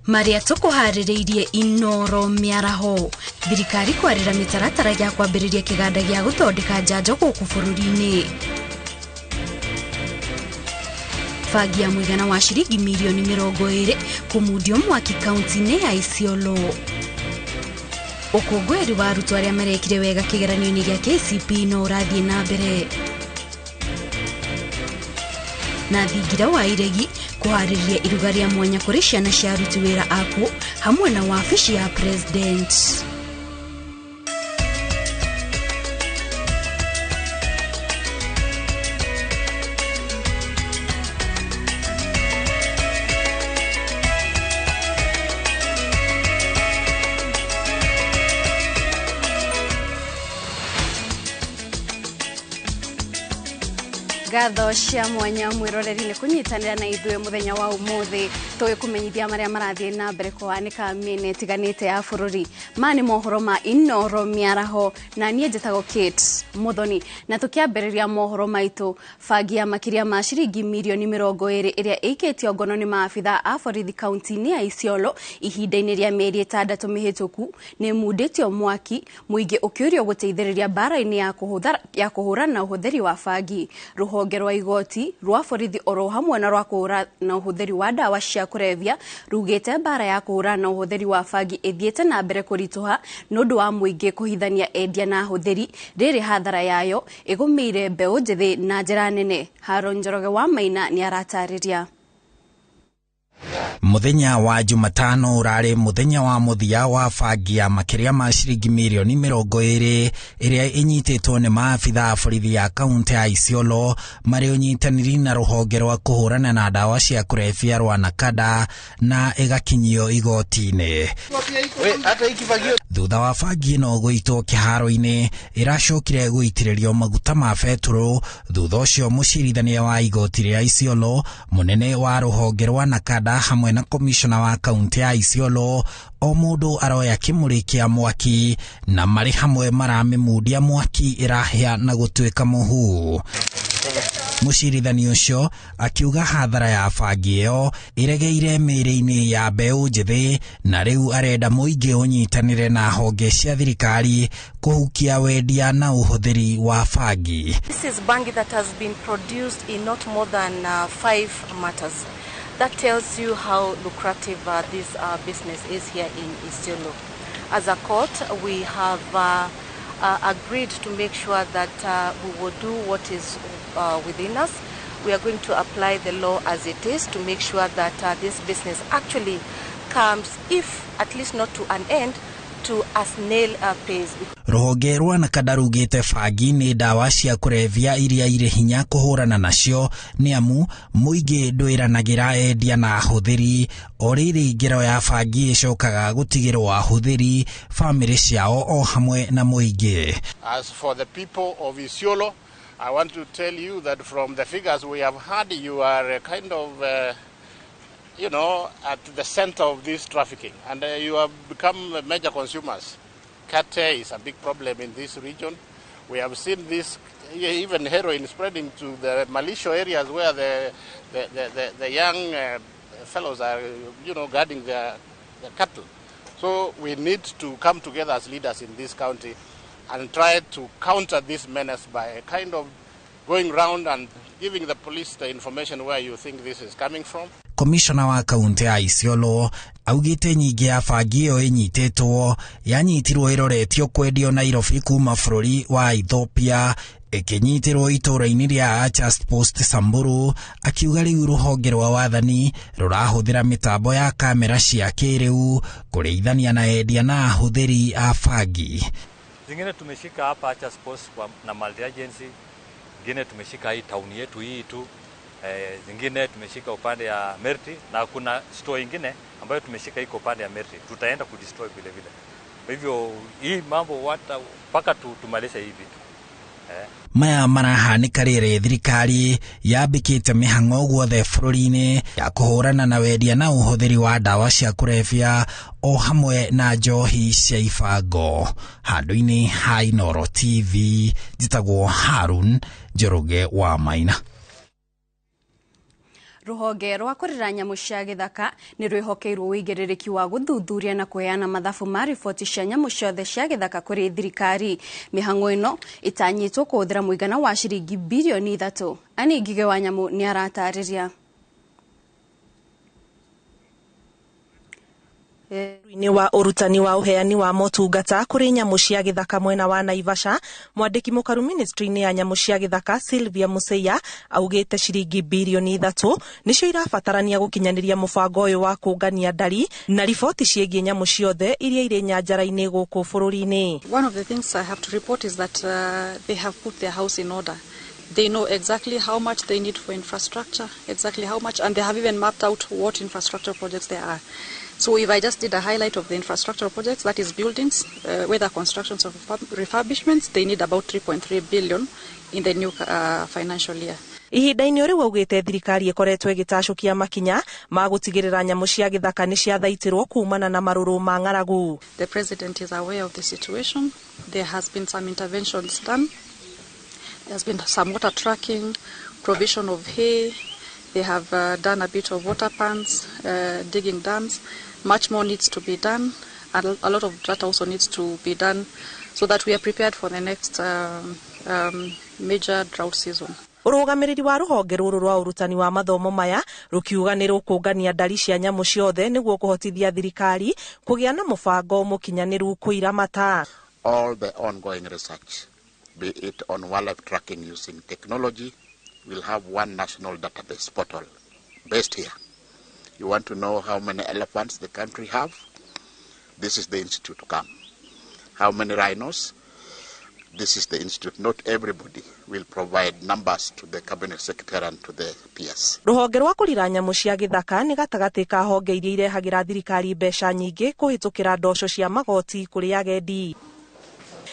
Marĩa tũkũharĩrĩirie Inoro mĩaraho. Thirikari kwarĩra mĩtaratara ya kwambĩrĩria kĩganda gĩa gũthondeka njanjo gũkũ bũrũri-inĩ. Bangi ya mũigana wa ciringi mirioni 20 kũmundio mwaki kaunti-inĩ ya Isiolo. Ũkũngũĩri wa arutwo arĩa marekire wega kĩgeranio-inĩ gĩa KCPE no ũrathiĩ na mbere. Na thingira wa iregi kũharĩria iruga rĩa mwanya kũrĩ ciana cia aruti wĩra akuo hamwe na wabici ya president. Ngatho cia mwanya mwiroreri nĩ kũnyitanĩra na ithuĩ mũthenya wa ũmũthĩ tũgĩkũmenyithia marĩa marathiĩ na mbere kũhanĩka mĩena ĩtiganĩte ya bũrũri. Maya nĩ mohoro ma Inoro mĩaraho na niĩ njĩtagwo Kate Muthoni. Na tũkĩambĩrĩria mohoro maitũ, bangi ya makĩria ma ciringi mirioni 20 ĩrĩa ĩikĩtio ngono nĩ maabitha a borithi kaunti-inĩ ya Isiolo ihinda-inĩ rĩa mĩeri 6 mĩhĩtũku nĩ ĩmundĩtio mwaki mũingĩ ũkĩũrio gũteithĩrĩria mbara-inĩ ya kũhũrana ũhũthĩri wa bangi. Rũhonge rwa igoti rwa borithi oro hamwe na rwa kũhũrana ũhũthĩri wa ndawa cia kũrebia rugĩte mbara ya kũhũrana ũhũthĩri wa bangi ĩthiĩte na mbere kũritũha nĩ ũndũ wa mũingĩ kũhithania endia na ahũthĩri rĩrĩ hathara yayo ĩgũmĩire mbeũ njĩthĩ na njĩra nene. Haron Njoroge wa Maina nĩ aratarĩria. Mũthenya wa Jumatano ũrarĩ mũthenya wa mũthia wa bangi ya makĩria ma ciringi mirioni 20 ĩrĩa ĩnyitĩtwo nĩ maabitha a borithi ya kaunti ya Isiolo marĩ ũnyitanĩri na rũhonge rwa kũhũrana na ndawa cia kũrebia rwa Nakada na ĩgakinyio igoti-inĩ. Thutha wa bangi ĩno gũitwo kĩharo-inĩ ĩracokire gũitĩrĩrio maguta ma betũrũ. Thutha ũcio mũcirithania wa igoti rĩa Isiolo, mũnene wa rũhonge rwa Nakada hamwe na komishona wa kaunti ya Isiolo o mũndũ aroya kĩmũrĩ kĩa mwaki na marĩ hamwe maramĩmundia mwaki ĩrahĩa na gũtuĩka mũhu. Mũcirithania ũcio akiuga hathara ya bangi ĩyo ĩregeire mĩĩrĩ-inĩ ya mbeũ njĩthĩ na rĩu arenda mũingĩ ũnyitanĩre na honge cia thirikari kũhukia wendia na ũhũthĩri wa bangi. This is bangi that has been produced in not more than 5 matters. That tells you how lucrative this business is here in Isiolo. As a court, we have agreed to make sure that we will do what is within us. We are going to apply the law as it is to make sure that this business actually comes, if at least not to an end, to a snail pace. Rũhonge rwa Nakada rugĩte bangi nĩ ndawa cia kũrebia iria irĩ hinya kũhũrana nacio nĩ amu mũingĩ ndwĩranagĩra endia na ahũthĩri. O rĩrĩ ngero ya bangi ĩcokaga gũtigĩrwo ahũthĩri, bamĩrĩ ciao o hamwe na mũingĩ. As for the people of Isiolo, I want to tell you that from the figures we have had, you are a kind of at the center of this trafficking, and you have become major consumers. Kate is a big problem in this region. We have seen this, even heroin spreading to the militia areas where the young fellows are, guarding their cattle. So we need to come together as leaders in this county and try to counter this menace by a kind of going round and giving the police the information where you think this is coming from. Komishona wa kaunti ya Isiolo augĩte nyingĩ ya bangi ĩyo ĩnyitĩtwo yanyitirwo ĩroretio kwendio Nairobi kuma bũrũri wa Ethiopia ĩkĩnyitĩrwo itũũra-inĩ rĩa Achas Post Samburu. Akiuga rĩu rũhonge rwa wathani rũrahũthĩra mĩtambo ya kamera cia kĩrĩu kũrĩithania na endia na ahũthĩri a bangi. Zingine tumeshika hapa Achas Post na multi agency, zingine tumeshika hii town yetu hii tu. Zingine tumeshika upande ya Merti na kuna store ingine ambayo tumeshika iko upande ya Merti, tutaenda kudestroy vile vile. Kwa hivyo hii mambo wata mpaka tumalize hii vitu. Maya marahanĩka rĩrĩ thirikari yambĩkĩte mĩhang'o guothe bũrũri-inĩ ya kũhũrana na wendia na ũhũthĩri wa ndawa cia kũrebia o hamwe na njohi cia ibango. Handũ-inĩ ha Inoro TV njĩtagwo Harun Njoroge wa Maina. Rũhonge rwa kũrera nyamũ cia gĩthaka nĩ rwĩhokeirwo ũigĩrĩrĩki wa gũthuthuria na kũheana mathabu ma riboti cia nyamũ ciothe cia gĩthaka kũrĩ thirikari. Mĩhang'o ĩno ĩtanyĩtwo kũhũthĩra mũigana wa ciringi birioni 3. Anne Ngige wa Nyamũ nĩ aratarĩria. Nĩ wa ũrutani wa ũheani wa motungata kũrĩ nyamũ cia gĩthaka mwena wa Naivasha, mwandĩki mũkaru ministry-inĩ ya nyamũ cia gĩthaka Sylvia Museia augĩte ciringi birioni 3 nĩcio irabatarania gũkinyanĩria mũbango ũyũ wa kũngania ndari na riboti ciĩgiĩ nyamũ ciothe iria irĩ nyanjara-inĩ gũkũ bũrũri-inĩ. One of the things I have to report is that they have put their house in order. They know exactly how much they need for infrastructure, exactly how much, and they have even mapped out what infrastructure projects there are. So if I just did a highlight of the infrastructure projects, that is buildings, whether constructions or refurbishments, they need about 3.3 billion in the new financial year. Ihinda-inĩ rĩu augĩte thirikari ĩkoretwo ĩgĩtacũkia makinya ma gũtigĩrĩra nyamũ cia gĩthaka nĩ ciathaitĩrwo kumana na marũrũ ma ng'aragu. The president is aware of the situation. There has been some interventions done. There's been some water tracking, provision of hay. They have done a bit of water pans, digging dams. Much more needs to be done. And a lot of that also needs to be done so that we are prepared for the next major drought season. Ũrũgamĩrĩri wa rũhonge rũrũ rwa ũrutani wa mathomo maya rũkiuga nĩ rũkũngania ndari cia nyamũ ciothe nĩguo kũhotithia thirikari kũgĩa na mũbango mũkinyanĩru kũiramata. All the ongoing research, be it on wildlife tracking using technology, we'll have one national database portal based here. You want to know how many elephants the country have? This is the institute to come. How many rhinos? This is the institute. Not everybody will provide numbers to the cabinet secretary and to the PS. Rũhonge rwa kũrira nyamũ cia gĩthaka nĩ gatagatĩ ka honge iria irehagĩra thirikari mbeca nyingĩ kũhĩtũkĩra ndoco cia magoti kũrĩ agendi.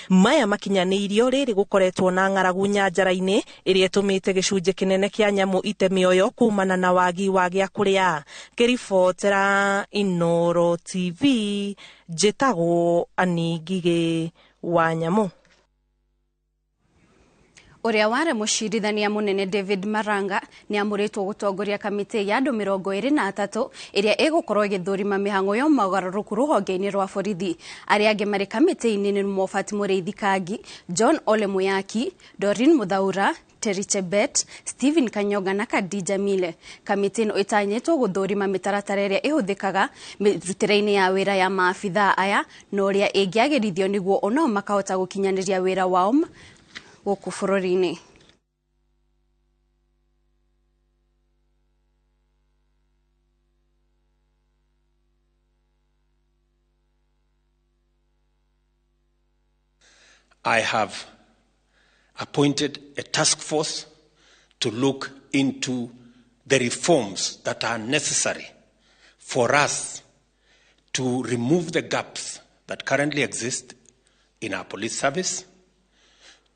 Maya makinyanĩirio rĩrĩ gũkoretwo na ng'aragu nyanjara-inĩ ĩrĩa ĩtũmĩte gĩcunjĩ kĩnene kĩa nyamũ ite mĩoyo kumana na wagi wa gĩa kũrĩa. Ngĩribotera Inooro TV, njĩtagwo Anne Ngige wa Nyamũ. Ũrĩa warĩ mũcirithania mũnene David Maranga nĩ amũrĩtwo gũtongoria kamĩtĩ ya andũ 23 ĩrĩa ĩgũkorwo ĩgĩthũrima mĩhang'o ya mogarũrũku rũhonge-inĩ rwa borithi. Arĩa angĩ marĩ kamĩtĩ-inĩ nĩ Mofat Mũrĩithi Kangi, John Ole Muyaki, Doreen Muthaura, Terry Chebet, Stephen Kanyonga na Khadija Mile. Kamĩtĩ ĩno ĩtanyĩtwo gũthũrima mĩtaratara ĩrĩa ĩhũthĩkaga mĩrutĩre-inĩ ya wĩra ya maabithaa aya na ũrĩa ĩngĩagĩrithio nĩguo onao makahota gũkinyanĩria wĩra wao gũkũ bũrũri-inĩ. I have appointed a task force to look into the reforms that are necessary for us to remove the gaps that currently exist in our police service,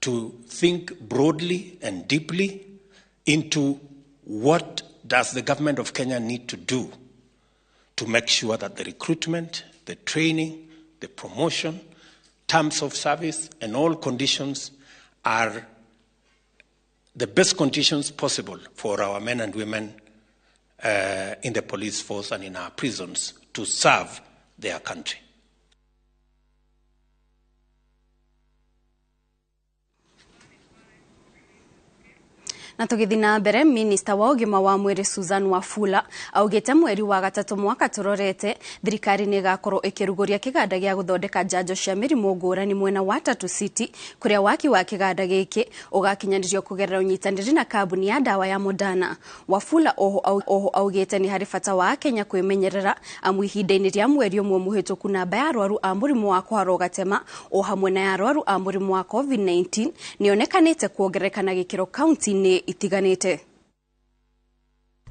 to think broadly and deeply into what does the government of Kenya need to do to make sure that the recruitment, the training, the promotion, terms of service, and all conditions are the best conditions possible for our men and women in the police force and in our prisons to serve their country. Na tũgĩthiĩ na mbere, minista wa ũgima wa mwĩrĩ Susan Wafula augĩte mweri wa gatatũ mwaka tũrorete thirikari nĩ ĩgakorwo ĩkĩrugũria kĩganda gĩa gũthondeka njanjo cia mĩrimũ ngũrani mwena wa Tatu City, kũrĩa waki wa kĩganda gĩkĩ ũgakinyanĩrio kũgerera ũnyitanĩri na kambuni ya ndawa ya Moderna. Wafula oho augĩte nĩ harĩ bata wa Kenya kwĩmenyerera amu ihinda-inĩ rĩa mweri ũmwe mũhĩtũku namba ya arwaru a mũrimũ wa kũharwo gatema o hamwe na ya arwaru a mũrimũ wa COVID-19 nĩyonekanĩte kuongerereka na gĩkĩro kaunti-inĩ itiganĩte.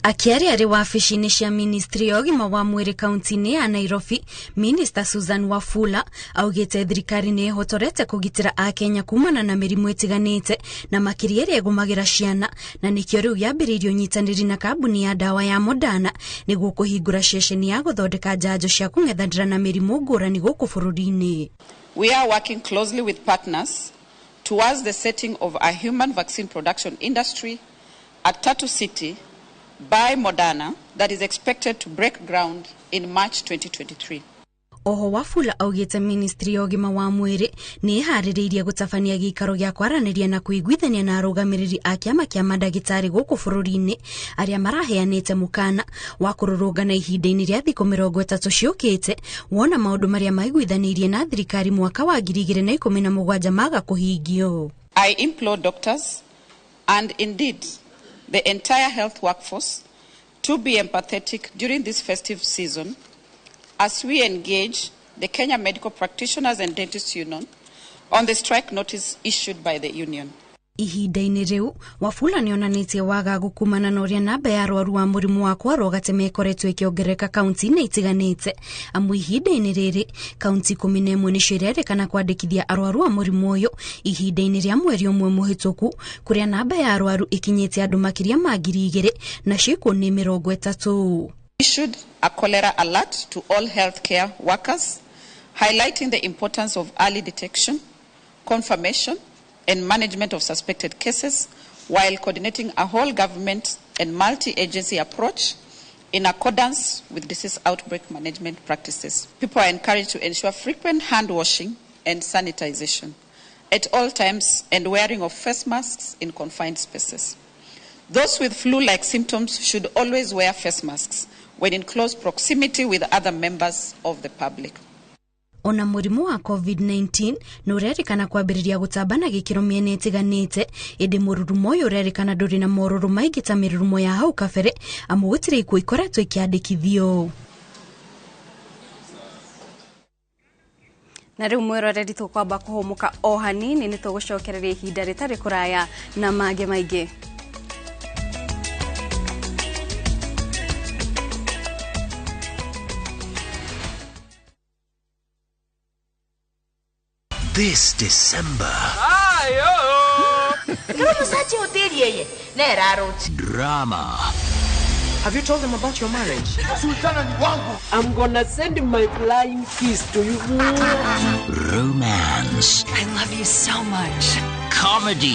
Akĩaria arĩ wabici-inĩ cia ministry ya ũgima wa mwĩrĩ kaunti-inĩ ya Nairobi, Minister Susan Wafula augĩte thirikari nĩ ĩhotorete kũgitĩra akenya kumana na mĩrimũ ĩtiganĩte na makĩria ĩrĩa ĩgũmagĩra ciana, na nĩkĩo rĩu yambĩrĩirie ũnyitanĩri na kambuni ya ndawa ya Moderna nĩguo kũhingũra ceceni ya gũthondeka njanjo cia kũng'ethanĩra na mĩrimũ ngũrani gũkũ bũrũri-inĩ. We are working closely with partners towards the setting of a human vaccine production industry at Tatu City by Moderna that is expected to break ground in March 2023. Oho Wafula augite ministry ya ũgima wa mwĩrĩ nĩ ĩharĩrĩirie gũtabania gĩikaro gĩa kwaranĩria na kũiguithania na arũgamĩrĩri a kĩama kĩa mandagĩtarĩ gũkũ bũrũri-inĩ arĩa maraheanĩte mũkana wa kũrũrũngana ihinda-inĩ rĩa thikũ 30 ciũkĩte wona maũndũ marĩa maiguithanĩirie na thirikari mwaka wa 2017 maga kũhingio. I implore doctors and indeed the entire health workforce to be empathetic during this festive season as we engage the Kenya Medical Practitioners and Dentists Union on the strike notice issued by the union. Ihinda-inĩ rĩu Wafula nĩonanĩtie wagagu kumana na ũrĩa namba ya arwaru wa mũrimũ wa kwarwo gatema ĩkoretwo ĩkĩongerereka kaunti-inĩ itiganĩte, amu ihinda-inĩ rĩrĩ kaunti 11 nĩcio irerĩkana kwandĩkithia arwaru a mũrimũ ũyũ ihinda-inĩ rĩa mweri ũmwe mũhĩtũku, kũrĩa namba ya arwaru ĩkinyĩte andũ makĩria ma 2,000 na ciĩkuũ nĩ 30. Issued a cholera alert to all healthcare workers, highlighting the importance of early detection, confirmation, and management of suspected cases, while coordinating a whole government and multi-agency approach in accordance with disease outbreak management practices. People are encouraged to ensure frequent hand washing and sanitization at all times and wearing of face masks in confined spaces. Those with flu-like symptoms should always wear face masks when in close proximity with other members of the public. Ona mũrimũ wa COVID-19 nĩ ũrerĩkana kwambĩrĩria gũtamba na gĩkĩro mĩena ĩtiganĩte, ĩndĩ mũrurumo ũyũ ũrerĩkana ndũrĩ na morũrũ maingĩ ta mĩrurumo ya hau kabere, amu gũtirĩ ikuũ ikoretwo ikĩandĩkithio. Na rĩu mwĩroreri tũkwamba kũhũmũka o hanini, nĩ tũgũcokereria ihinda rĩtarĩ kũraya na mangĩ maingĩ. This December. Drama. Have you told them about your marriage? I'm gonna send my flying kiss to you. Romance. I love you so much. Comedy.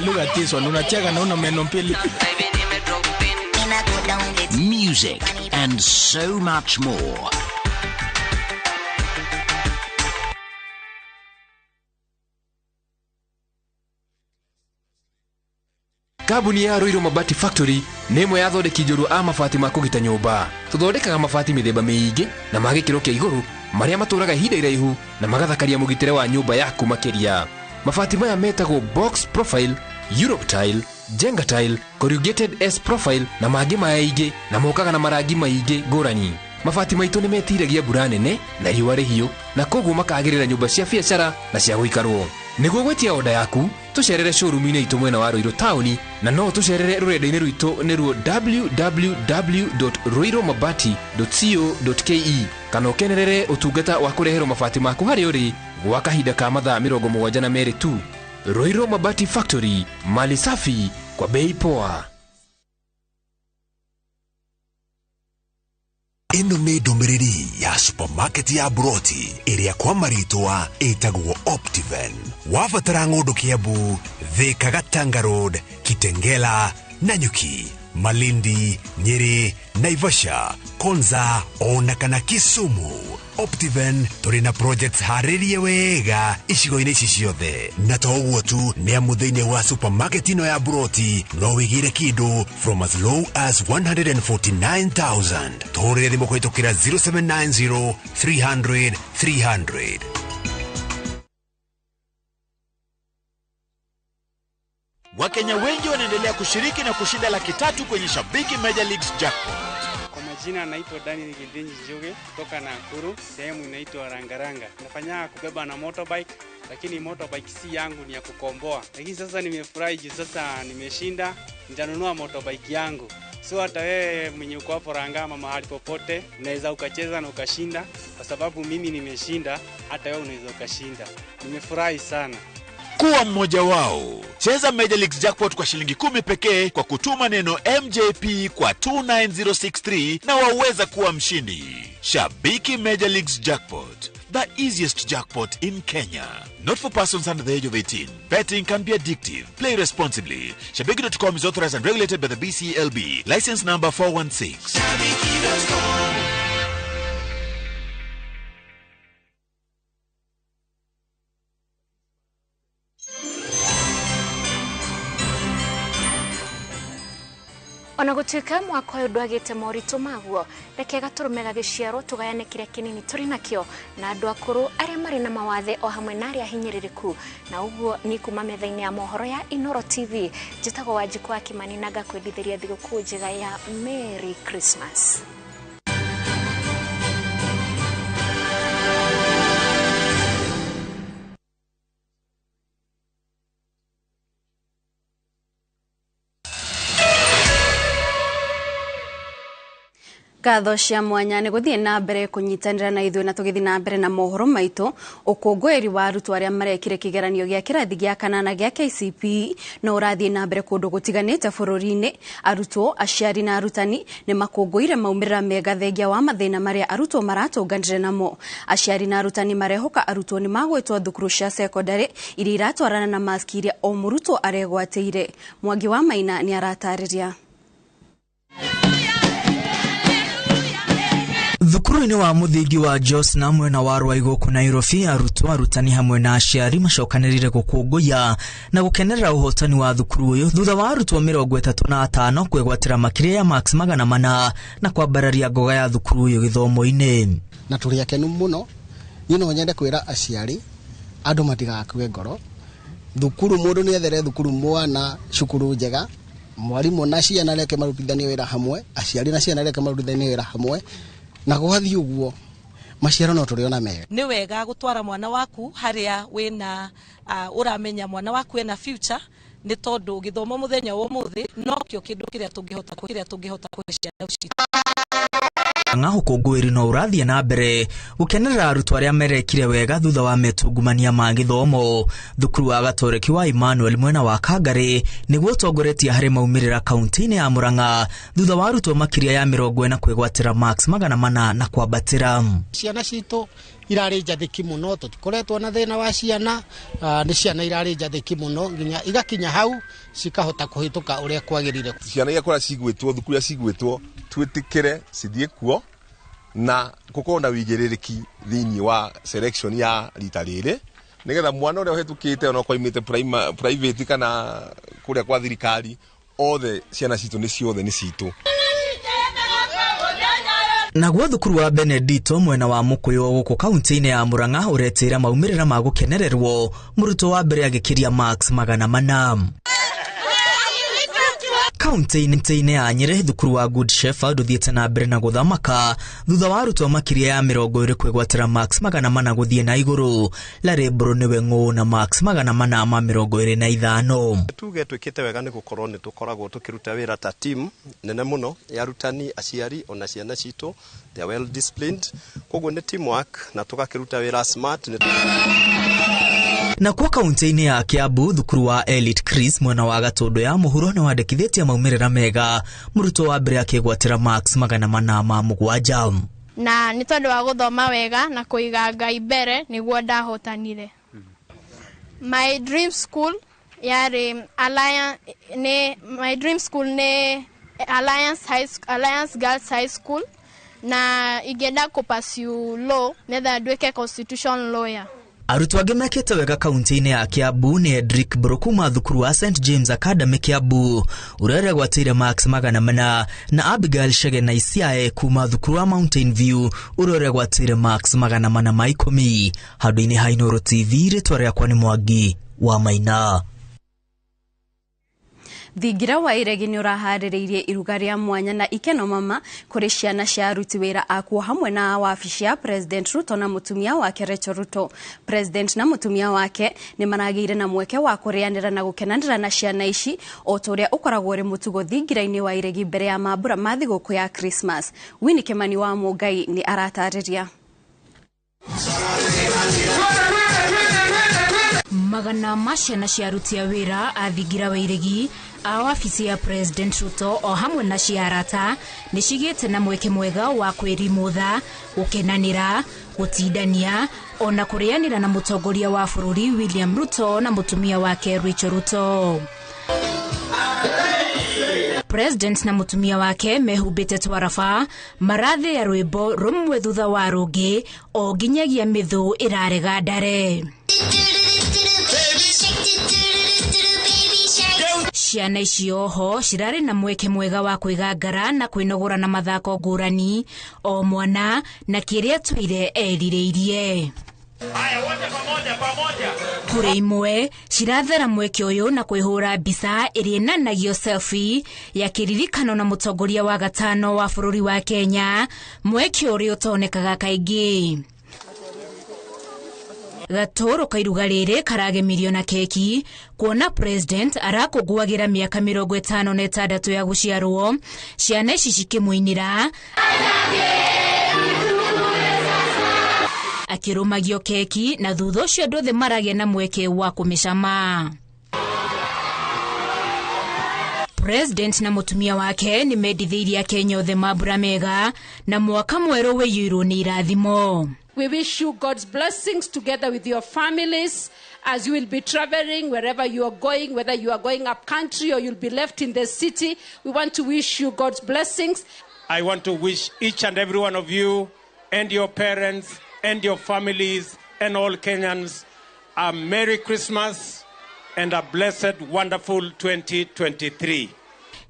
Look at this one. Unacheka na una meno mbili. Music and so much more. Kambuni ya Ruiru Mabati Factory nĩ ĩmwe ya athondeki njorua a mabati ma kũgita nyũmba. Tũthondekaga mabati mĩthemba mĩingĩ na ma gĩkĩro kĩa igũrũ marĩa matũraga ihinda iraihu na magathakaria mũgitĩre wa nyũmba yaku makĩria. Mabati maya metagwo box profile, Europe tile, Jenga tile, corrugated S profile na mangĩ maingĩ, na mokaga na marangi maingĩ ngũrani. Mabati maitũ nĩ metiragia mbura nene na riũa rĩhiũ, na koguo makagĩrĩra nyũmba cia biacara na cia gũikarwo. Nĩguo gwĩtia oda yaku, tũcerere showroom-inĩ itũ mwena wa Ruiru taũni, na no tũcerere rũrenda-inĩ rwitũ nĩruo www.ruirumabati.co.ke, kana ũkenerere ũtungata wa kũreherwo mabati maku harĩa ũrĩ gwa kahinda ka mathaa 72 tu. Ruiru Mabati Factory, mali safi kwa bei poa. Ĩno nĩ ndũmĩrĩri ya supermarket ya Broti ĩrĩa kwa marĩtwa ĩtagwo Optiven. Wabatara ng'ũndũ Kiambu, Thika, Gatanga Road, Kitengela, Nanyuki, Malindi, Nyeri, Naivasha, Konza ona kana Kisumu. Optiven tũrĩ na projects harĩrie wega icigo-inĩ ici ciothe, na to ũguo tu, nĩ amu thĩinĩ wa supermarket ĩno ya Broti no wĩgĩre kĩndũ from as low as 149,000. Tũhũrĩre thimũ kũhĩtũkĩra 0790 300 300. Wakenya wengi wanaendelea kushiriki na kushinda 300,000 kwenye Shabiki Major Leagues Jackpot. Kwa majina naitwa Daniel Gidinji Njuge kutoka Nakuru, sehemu inaitwa Rangaranga. Nafanya kubeba na motorbike, lakini motorbike si yangu, ni ya kukomboa. Lakini sasa nimefurahi juu sasa nimeshinda, nitanunua motorbike yangu. So hata wewe mwenye uko hapo Rangama mahali popote, unaweza ukacheza na ukashinda, kwa sababu mimi nimeshinda, hata wewe unaweza ukashinda. Nimefurahi sana. Kuwa mmoja wao. Cheza Major Leagues Jackpot kwa shilingi 10 pekee kwa kutuma neno MJP kwa 29063 na waweza kuwa mshindi. Shabiki Major Leagues Jackpot, the easiest jackpot in Kenya. Not for persons under the age of 18. Betting can be addictive. Play responsibly. Shabiki.com is authorized and regulated by the BCLB. License number 416. Shabiki.com. Ona gutuika mwaka uyu ndwagite moritu maguo, reke gaturume gagiciarwo tugayane kiria kinini turi nakio na andu akuru aria mari na mawathe o hamwe na aria hinyiririku. Na uguo ni kuma metha-ini ya mohoro ya Inoro TV. Njitagwo Wanjikũ wa Kimani na ngakwendithiria thigũkũ njega ya Merry Christmas. Ngatho cia mwanya nĩ gũthiĩ na mbere kũnyitanĩra na ithuĩ na tũgĩthiĩ na mbere na mohoro maitũ. Ũkũngũĩri wa arutwo arĩa marekire kĩgeranio gĩa kĩrathi gĩa kanana gĩa KCPE no ũrathiĩ na mbere kũndũ gũtiganĩte bũrũri-inĩ. Arutwo, aciari na arutani nĩ makũngũĩire maumĩrĩra mega thengia wa mathĩna marĩa arutwo maratũnganire namo. Aciari na arutani marehoka arutwo nĩ magwĩtwo thukuru cia cekondarĩ iria iratwarana na maski iria o mũrutwo aregwatĩire. Mwangi wa Maina nĩ aratarĩria. Thukuru-inĩ wa mũthingi wa Josna mwena wa Ruai gũkũ Nairobi, arutwo, arutani hamwe na aciari macokanĩrĩire gũkũngũiya na gũkenerera ũhotani wa thukuru ũyũ thutha wa arutwo 35 kwĩgwatĩra makĩria ya marks 400 na kwambararia ngoga ya thukuru ũyũ gĩthomo-inĩ. Na tũrĩ akenu mũno. Niĩ no nyende kwĩra aciari andũ matigakue ngoro. Thukuru mũndũ nĩ ethere thukuru mwana cukuru njega, mwarimũ na ciana reke marutithanie wĩra hamwe, aciari na ciana reke marutithanie wĩra hamwe, na gwathiĩ ũguo maciaro no tũrĩona mega. Nĩ wega gũtwara mwana waku harĩa wĩna ũramenya mwana waku ena future, nĩ tondũ gĩthomo mũthenya wa ũmũthĩ nokĩo kĩndũ kĩrĩa tũngĩhota kũhe ciana citũ. Ũkũngũĩri no ũrathiĩ na mbere gũkenerera arutwo arĩa merekire wega thutha wa metungumania ma gĩthomo. Thukuru wa Gatoreki wa Emmanuel mwena wa Kangari nĩguo ũtongoretie harĩ maumĩrĩra kaunti-inĩ ya Murang'a thutha wa arutwo makĩria ya 40 kwĩgwatĩra marks 400 na kwambatĩra. Ciana citũ irarĩ njathĩki mũno, tũtikoretwo na thĩna wa ciana, nĩ ciana irarĩ njathĩki mũno nginya igakinya hau cikahota kũhĩtũka ũrĩa kwagĩrĩire. Ciana iria kũrĩa cigwĩtwo, thukuru iria cigwĩtwo, twĩtĩkĩre cithiĩ kuo na gũkorwo na wĩigĩrĩrĩki thĩinĩ wa selection ya rita rĩrĩ, nĩgetha mwana ũrĩa ũhĩtũkĩte ona okorwo aumĩte private kana kũrĩa kwa thirikari, othe ciana citũ nĩ ciothe nĩ citũ. Naguo thukuru wa Benedito mwena wa Mũkũyũ gũkũ kaunti-inĩ ya Murang'a ũretĩra maumĩrĩra ma gũkenererwo, mũrutwo wa mbere agĩkĩria marks 400. Kaunti-inĩ ya Nyĩrĩ, thukuru wa Good Shepherd ũthiĩte na mbere na gũthamaka thutha wa arutwo makĩria ya 20 kwĩgwatĩra marks 400 gũthiĩ na igũrũ. Larry Mbũrũ nĩwe ng'ũ na marks 425. Tuge twĩkĩte wega nĩ gũkorwo nĩ tũkoragwo tũkĩruta wĩra ta team nene mũno ya arutani, aciari ona ciana citũ, they are well disciplined, koguo nĩ teamwork na tũgakĩruta wĩra smart. Na kwa kaunti-inĩ ya Kiambu, thukuru wa Elite Chris mwena wa Gatũndũ ya mũhuro nĩ wandĩkithĩtie maumĩrĩra mega, mũrutwo wa mbere akĩgwatĩra marks 407. Na nĩ tondũ wa gũthoma wega na kũiga Ngai mbere nĩguo ndahotanire. My dream school yarĩ Alliance, nĩ my dream school nĩ Alliance Girls High School, na ingĩenda kũ pursue law nĩgetha nduĩke constitution lawyer. Arutwo angĩ mekĩte wega kaunti-inĩ ya Kiambu nĩ Edric Mbũrũ kuma thukuru wa St James Academy Kiambu ũrĩa ũregwatĩire marks 400 na Abigail Shege na Isiae kuma thukuru wa Mountain View ũrĩa ũregwatĩire marks 410. Handũ-inĩ ha Inooro TV, rĩtwa rĩakwa nĩ Mwangi wa Maina. Thingira wa Iregi nĩ ũraharĩrĩirie iruga rĩa mwanya na ikeno mama kũrĩ ciana cia aruti wĩra akuo hamwe na wabici ya President Ruto na mũtumia wake Rachel Ruto. President na mũtumia wake nĩ maragĩire na mweke wa kũrĩanĩra na gũkenanĩra na ciana ici o ta ũrĩa ũkoragwo ũrĩ mũtugo thingira-inĩ wa Iregi mbere ya mambura ma thigũkũ ya Christmas. Winnie Kimani wa Mũngai nĩ aratarĩria. Magana ma ciana cia aruti a wĩra a thingira wa iregi a wabici ya President Ruto o hamwe na cia arata nĩ cigĩte na mweke mwega wa kwĩrimũtha, gũkenanĩra, gũtindania ona kũrĩanĩra na mũtongoria wa bũrũri William Ruto na mũtumia wake Rachel Ruto. President na mũtumia wake mehumbĩte twaraba marathĩa rwĩmbo rũmwe thutha wa rũngĩ o nginyagia mĩthũ ĩrarega ndare. Ciana icio oho cirarĩ na mweke mwega wa kwĩgangara na kwĩnogora na mathako ngũrani o mwana na kĩrĩa atũire erirĩirie. Kũrĩ imwe cirathera mweke ũyũ na kwĩhũra mbica ĩrĩa ĩnanagio selfie ya kĩririkano na mũtongoria wa gatano wa bũrũri wa Kenya, mweke ũrĩa ũtonekaga kaingĩ. Gatũrũ ka iruga rĩrĩ karagemirio na keki kuona president arakũngũagĩra mĩaka 56 ya gũciarwo, ciana ici cikĩmũinĩra akĩrũmagio keki na thutha ũcio andũ othe maragĩa na mweke wa kũmĩcama. President na mũtumia wake nĩ mendithĩirie Akenya othe mambura mega na mwaka mwerũ wĩiyũirwo nĩ irathimo. We wish you God's blessings together with your families as you will be traveling wherever you are going, whether you are going up country or you'll be left in the city. We want to wish you God's blessings. I want to wish each and every one of you and your parents and your families and all Kenyans a Merry Christmas and a blessed, wonderful 2023.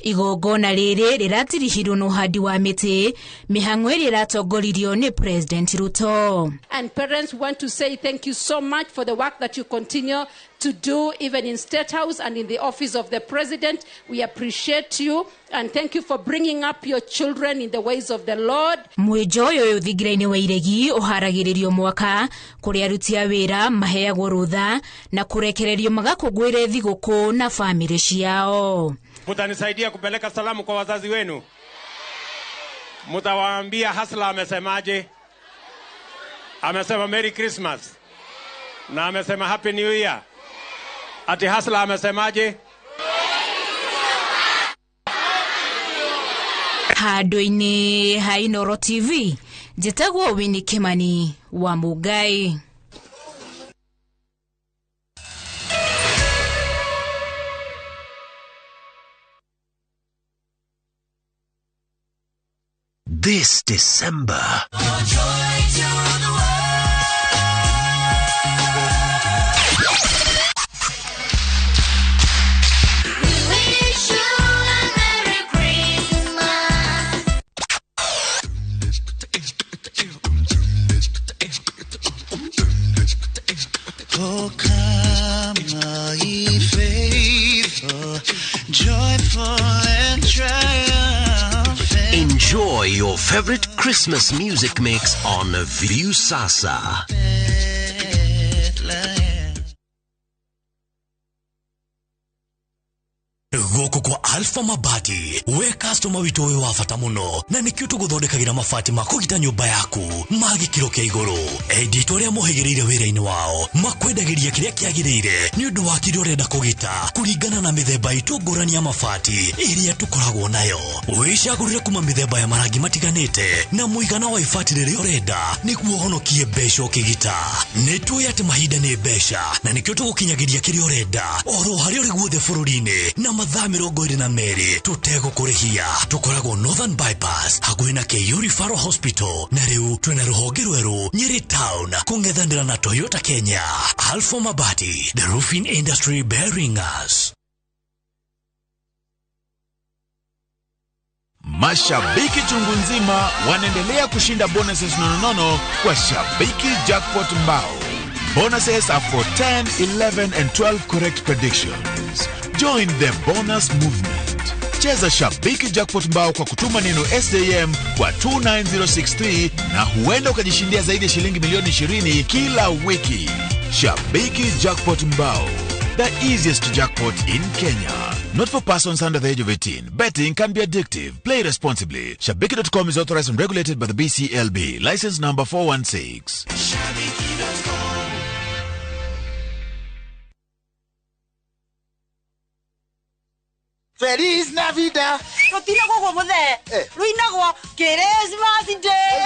Igongona rĩrĩ rĩratirihirwo na ũhandi wa mĩtĩ, mĩhang'o ĩrĩa ĩratongoririo nĩ President Ruto. And parents want to say thank you so much for the work that you continue to do even in State House and in the office of the President. We appreciate you and thank you for bringing up your children in the ways of the Lord. Mwĩnjo ũyũ thingira-inĩ wa iregi ũharagĩrĩrio mwaka kũrĩa aruti a wĩra maheagwo rũtha na kũrekererio magakũngũĩre thigũkũ na bamĩrĩ ciao. Mutanisaidia kupeleka salamu kwa wazazi wenu? Mutawaambia Hasla amesemaje? Amesema Merry Christmas na amesema Happy New Year. Ati Hasla amesemaje? Handũ-inĩ ha Inooro TV, njĩtagwo Winnie Kimani wa Mugai. This December, We wish you a Merry Christmas. Oh, come, all ye faithful, joyful and triumphant. Enjoy your favorite Christmas music mix on Viusasa. Gũkũ kwa Alpha Mabati, we customer witũ wĩ wa bata mũno na nĩkĩo tũgũthondekagĩra mabati ma kũgita nyũmba yaku ma gĩkĩro kĩa igũrũ. Endia itũ arĩa mohĩgĩrĩire wĩra-inĩ wao makwendagĩria kĩrĩa kĩagĩrĩire nĩ ũndũ wa kĩrĩa ũrenda kũgita kũringana na mĩthemba itũ ngũrani ya mabati ĩrĩa tũkoragwo nayo. Wĩcagũrĩre kuma mĩthemba ya marangi matiganĩte na mũigana wa ibati rĩrĩa ũrenda nĩguo ũhonokie mbeca ũkĩgita. Nĩ tũĩ atĩ mahinda nĩ mbeca na nĩkĩo tũgũkinyagĩria kĩrĩa ũrenda oro harĩa ũrĩ guothe bũrũri-inĩ na mathaa 22 tũtegũkũrĩhia. Tũkoragwo Northern Bypass hakuhĩ na KU Referral Hospital na rĩu twĩna rũhonge rwerũ Nyeri Town kũng'ethanĩra na Toyota Kenya. Alpha Mabati, the roofing industry bearing us. Mashabiki chungu nzima wanaendelea kushinda bonuses nononono kwa Shabiki Jackpot Mbao. Bonuses are for 10, 11 and 12 correct predictions. Join the bonus movement. Cheza Shabiki Jackpot Mbao kwa kutuma neno SJM kwa 29063 na huenda ukajishindia zaidi ya shilingi milioni 20 kila wiki. Shabiki Jackpot Mbao, the easiest jackpot in Kenya. Not for persons under the age of 18. Betting can be addictive. Play responsibly. Shabiki.com is authorized and regulated by the BCLB. License number 416. Shabiki.com. Feliz Navidad. Rutinagwo guo muthee. Ruinagwo Christmas Day.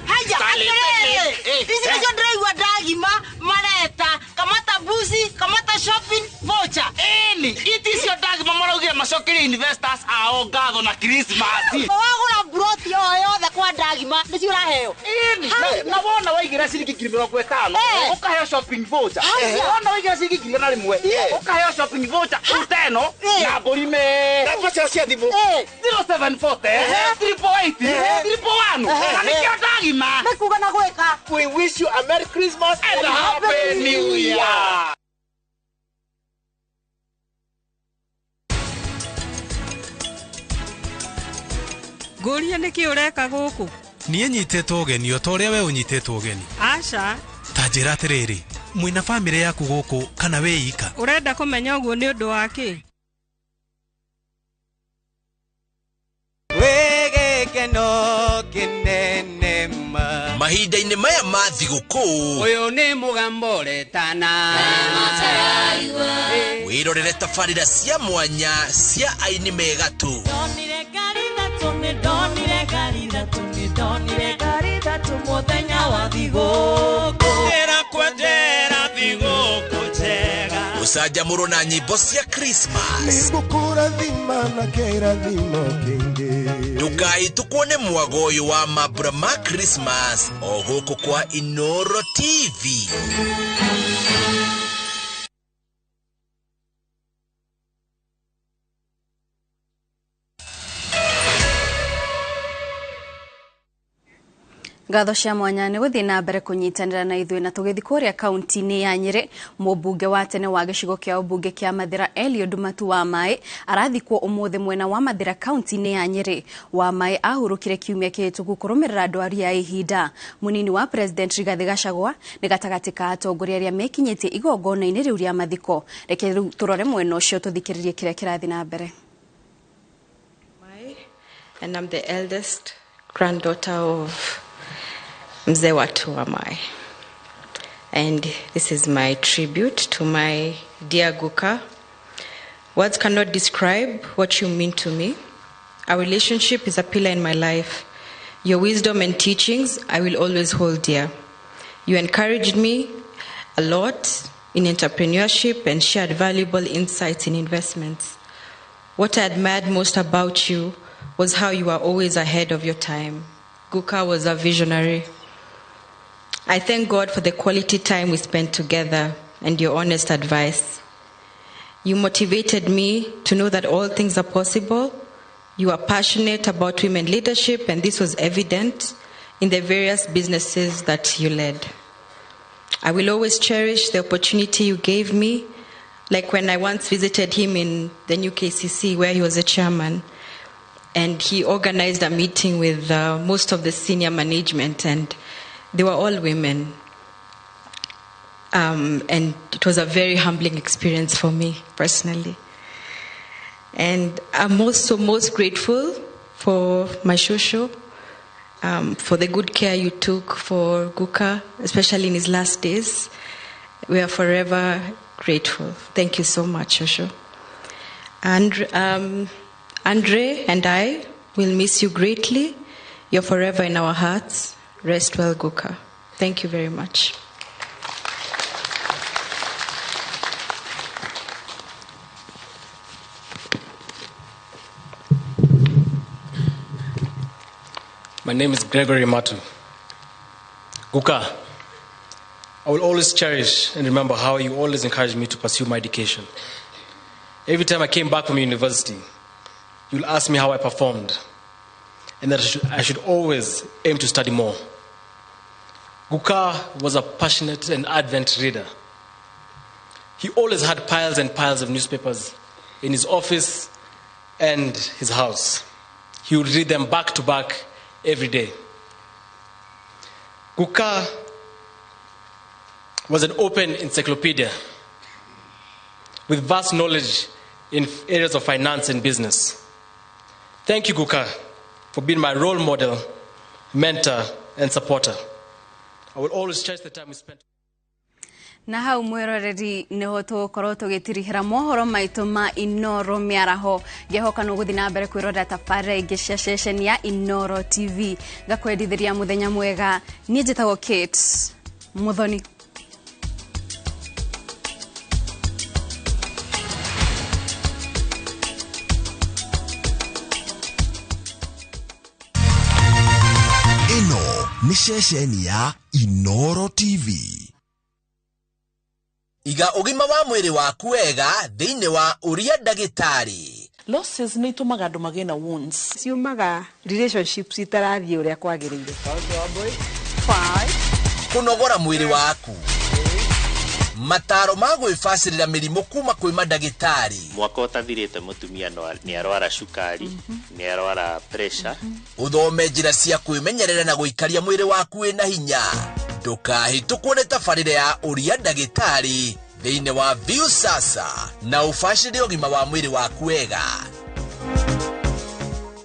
Haya, atĩrĩrĩ, ici nĩcio ndĩraigua ndagima mareta kamata mbuzi, kamata shopping voucher. Ĩni, iti icio ndagima maraugire macokerie investors ao ngatho na Christmas. Wagũra mburoti o yothe kwa ndagima nĩcio ũraheo. Ĩni, na wona waigĩra ciringi 50,000 ũkaheo shopping voucher. Wona waigĩra ciringi 101,000 ũkaheo shopping voucher uta ĩno na mbũri me. Namba ciao cia thimũ 0740 888 111. Na nĩkĩo ndagima. Nĩ kuga na gwĩka. We wish you a Merry Christmas and a Happy New Year. Ngũrie nĩkĩ ũreka gũkũ? Niĩ nyitĩtwo ũgeni o ta ũrĩa we ũnyitĩtwo ũgeni. Aca. Ta njĩra atĩrĩrĩ, mwĩna bamĩrĩ yaku gũkũ kana wĩ ika? Ũrenda kũmenya ũguo nĩ ũndũ wa kĩ? Mahinda-inĩ maya ma thigũkũ ũyũ nĩ mũgambo ũretana wĩrorere tabarĩra cia mwanya cia aini megatũ gũcanjamũrwo na nyĩmbo cia Christmas. Ndũkahĩtũkwo nĩ mwago ũyũ wa mambura ma Christmas o gũkũ kwa Inoro TV. Ngatho cia mwanya nĩ gũthiĩ na mbere kũnyitanĩra na ithuĩ na tũgĩthiĩ kũrĩa kaunti-inĩ ya Nyĩrĩ. Mũmbunge wa tene wa gĩcigo kĩa ũmbunge kĩa Mathĩra Eliud Matu wa Maĩ arathikwo ũmũthĩ mwena wa Mathĩra kaunti-inĩ ya Nyĩrĩ. Wa Maĩ ahurũkire kiumia kĩhĩtũku kũrũmĩrĩra ndwari ya ihinda. Mũnini wa President Rigathĩ Gachagua nĩ gatagatĩ ka atongoria arĩa mekinyĩtie igongona-inĩ rĩu rĩa mathiko. Reke rĩu tũrore mwena ũcio tũthikĩrĩrie kĩrĩa kĩrathiĩ na mbere. And I'm the eldest granddaughter of Mzee Watu Wamai. And this is my tribute to my dear Guka. Words cannot describe what you mean to me. Our relationship is a pillar in my life. Your wisdom and teachings I will always hold dear. You encouraged me a lot in entrepreneurship and shared valuable insights in investments. What I admired most about you was how you were always ahead of your time. Guka was a visionary. I thank God for the quality time we spent together and your honest advice. You motivated me to know that all things are possible. You are passionate about women leadership, and this was evident in the various businesses that you led. I will always cherish the opportunity you gave me, like when I once visited him in the new KCC where he was a chairman, and he organized a meeting with most of the senior management, and they were all women. And it was a very humbling experience for me personally. And I'm also most grateful for my shosho, for the good care you took for Guka, especially in his last days. We are forever grateful. Thank you so much, Shosho. And Andre and I will miss you greatly. You're forever in our hearts. Rest well, Guka. Thank you very much. My name is Gregory Matu. Guka, I will always cherish and remember how you always encouraged me to pursue my education. Every time I came back from university, you'll ask me how I performed, and that I should always aim to study more. Guka was a passionate and ardent reader. He always had piles and piles of newspapers in his office and his house. He would read them back to back every day. Guka was an open encyclopedia with vast knowledge in areas of finance and business. Thank you, Guka, for being my role model, mentor, and supporter. I will always cherish the time we spent. Na hau mwiroreri niho tugukorwo tugitirihira mohoro maitu ma Inoro miaraho. Ngehoka nuguthi na mbere kwirorera tabarĩra ingĩ cia ceceni ya Inoro TV. Ngakwendithĩria muthenya mwega. Niĩ njĩtagwo Kate Muthoni. Ĩno nĩ ceceni ya Inoro TV. Iga ũgima wa mwĩrĩ waku wega thĩinĩ wa ũria ndagĩtarĩ. Losses nĩ itũmaga andũ magĩe na wounds. Ciumaga relationships itarathiĩ ũrĩa kwagĩrĩire. Kũnogora mwĩrĩ waku, mataro ma gwĩbacĩrĩra mĩrimũ kuma kwĩ mandagĩtarĩ. Mwaka ũtathirĩte mũtumia nĩ arwara cukari, nĩ arwara pressure. Ũthome njĩra cia kwĩmenyerera na gũikaria mwĩrĩ waku wĩna hinya. Ndũkahĩtũkwo nĩ tabarĩra ya ũria ndagĩtarĩ thĩinĩ wa Viusasa na ũbacĩrĩre ũgima wa mwĩrĩ waku wega.